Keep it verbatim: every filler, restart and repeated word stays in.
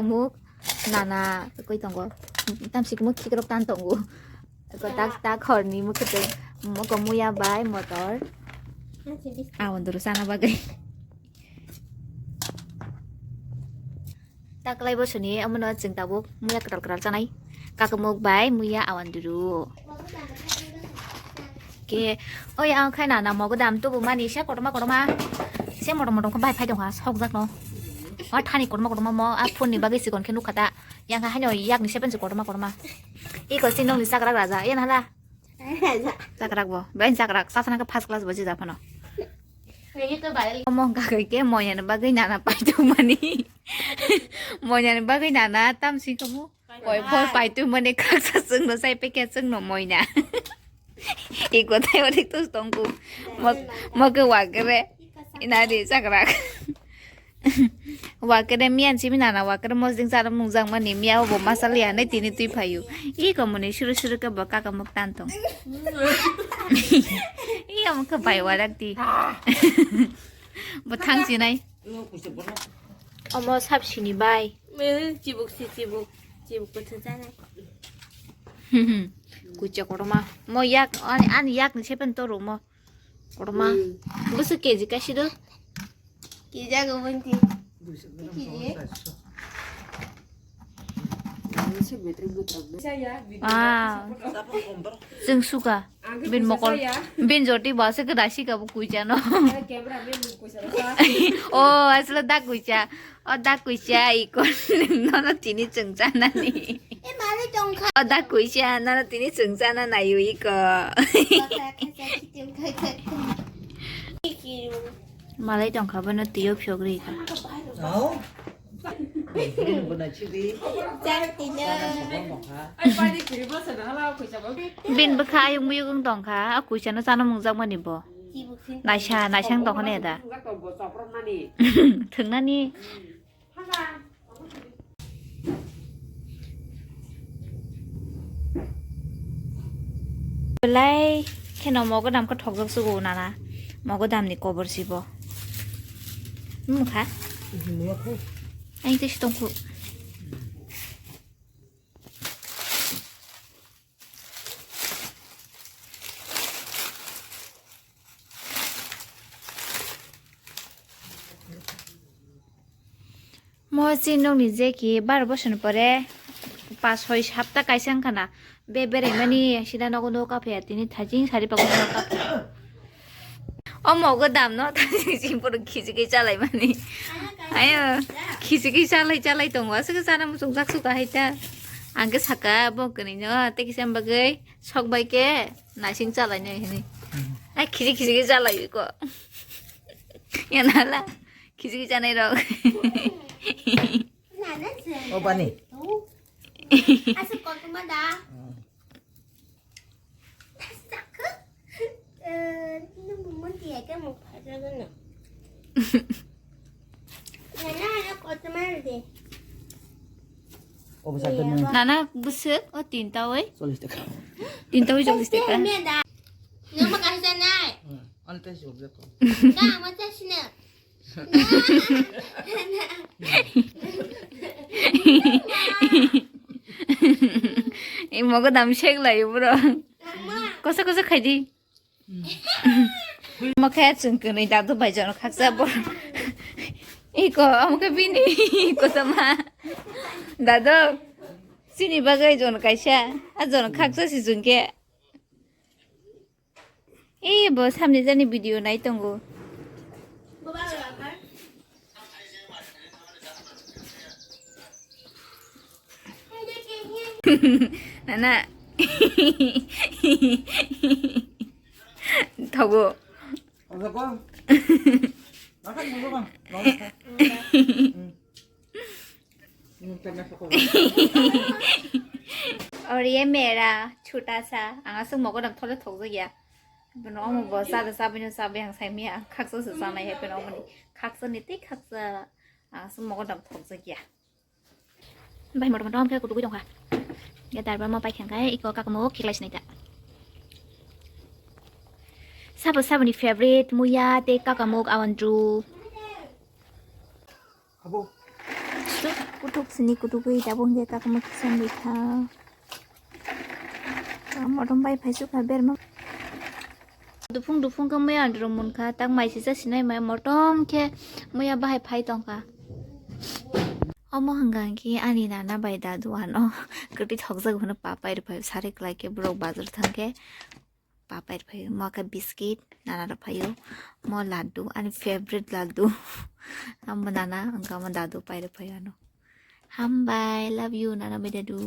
Muk nana koi tongo. Tamsik muk khikrok tan tongo. Ko tak tak horni muk khitwng. Moko muya bai motor. Awan duru sana bagai. Taklai bosoni amono chwng tabuk muya kwtal kwtal chanai. Kakamuk bai muya awan duru. Ke, oi, ang khai na, na mogo dam tubu mani se kotorma kotorma. Se motor motor kho bai phai dong ha, sok jak no. Wa thani kotorma kotorma mo, a phone ni bagwi sikon khe nukha ta. Yang ha haino yak ni sepen se kotorma kotorma. Iko si nong ni sakrak raja, yan hala. Sakrak bo, ben sakrak, sa sana khe first class bo jija phano. Omo hwnkha khe moina ni bagwi nana pai tong mani. Moina ni bagwi nana tam si kamo. Koi phol pai twi mani khaksa chwngno sai pekya chwngno moina. Iko tai odik tus tongku. Mok, moke wakere. Inari chakrak. Wakere miyan simi nana wakere mosding chara mungjak mani miya obo masal ya nai tini twi phayu. Iko muni suru suru ke bo kaka muk tan tong. Iya muk bai warak ti. Bo thang sinai. Omo sap sini bai. Eh, chibuk si chibuk. Chibuk ko thajana. Kucha koroma. Mo yak, ani, ani yak ni sepen to romo. Koroma. Hmm. Busu K G kasi do. K G go bunti. K G. Ah. Sing suka. Bin mokol, bin joti ba se keda si ka bu kuicha no. Oh, asla da kuicha. O da kuicha iko nono tini chwngchanani. O da kuicha nono tini chwngchana nayo iko. Malai tongkha bono twiyo phiyok rika. Bin bwkha ayung buyung wng tongkha, a kuisa no chana mungjak mani bo. Naisa, naisa wng tongkha ne da. Thwngnani. Belai kheno mogodam khe thokjak sugo nana. Mogodam ni kobor sibo. Nukha? Nukha. Ang tei si tongkhu. Mo chinokni je ki baro bosoni pore pas soi sapta kaisa wngkha na, be berai mani sida nogo nogo kaphiya tini thajing sari pago nogo kaphiya. O mogo dam no thajing sing poro khichi khichi chalai mani. Ayo khichi khichi chalai chalai tongo aswk chana muchung jak suka hai ta. Ang khe saka bo kwnwi no tei kisa bagwi sok bai khe. Naising chalai nai hini. Ai khisi khisi khe chalai ko. Ya nala. Khisi khisi chanai rok. O bani. Asa kotuma da. Sak. Eh, nung mun tiya ke mo phaja gana. Nana, nana, kotor mari de. Obo sa gwnang. Nana, bwswk, o tinta oi. Chollish taka. Tinta oi chollish taka. Nang ma kaisa nai. Hmm, ano tei si objek ko. Nang ma tei sini. Imogo dam sek lai bro. Kosa kosa khai di. Mokhe chwng kwnwi dadu bai jono khaksa bo. Iko, amokhe bini, iko sama. Dadu, sini bagwi jono kaisa, a jono khaksa si chwng khe. Ee, bo samni jani video nai tongo. Nana. Thogo. और ये मेरा छोटा सा, ang aswk mogodam thole thokjak ya. Bono omo bo chada chabwino chabwi ang saimaya, ang khaksa se chanai hai phano omoni khaksa ni tei khaksa ang aswk mogodam thokjak ya. Bai motom motom khe kutugwi tongkha. Ya darbar ma pai thangkha, iko kakamo khiklai sinai ta. Sabo saboni favorite muya tei kakamuk awandru. Abo. Su. Kutuk sini kutuk ui tabuk hingke kakma kisan bai kha. Motom bai phai sukha berma. Dufung dufung khe muya andro munkha, tak mai sisa sinai mai motom khe muya bahai phai tongkha. Omo hwnka hwnkhe ani nana bai dadu ano kwtwi thokjak hwnwi papai rwphai sari kwlai khe borok bazar thangkhe papai rwphai mo khe biscuit nana rwphaio mo laddu ani favorite laddu amo nana hwnka omo dadu pai rwphai ano hambai love you nana bai dadu.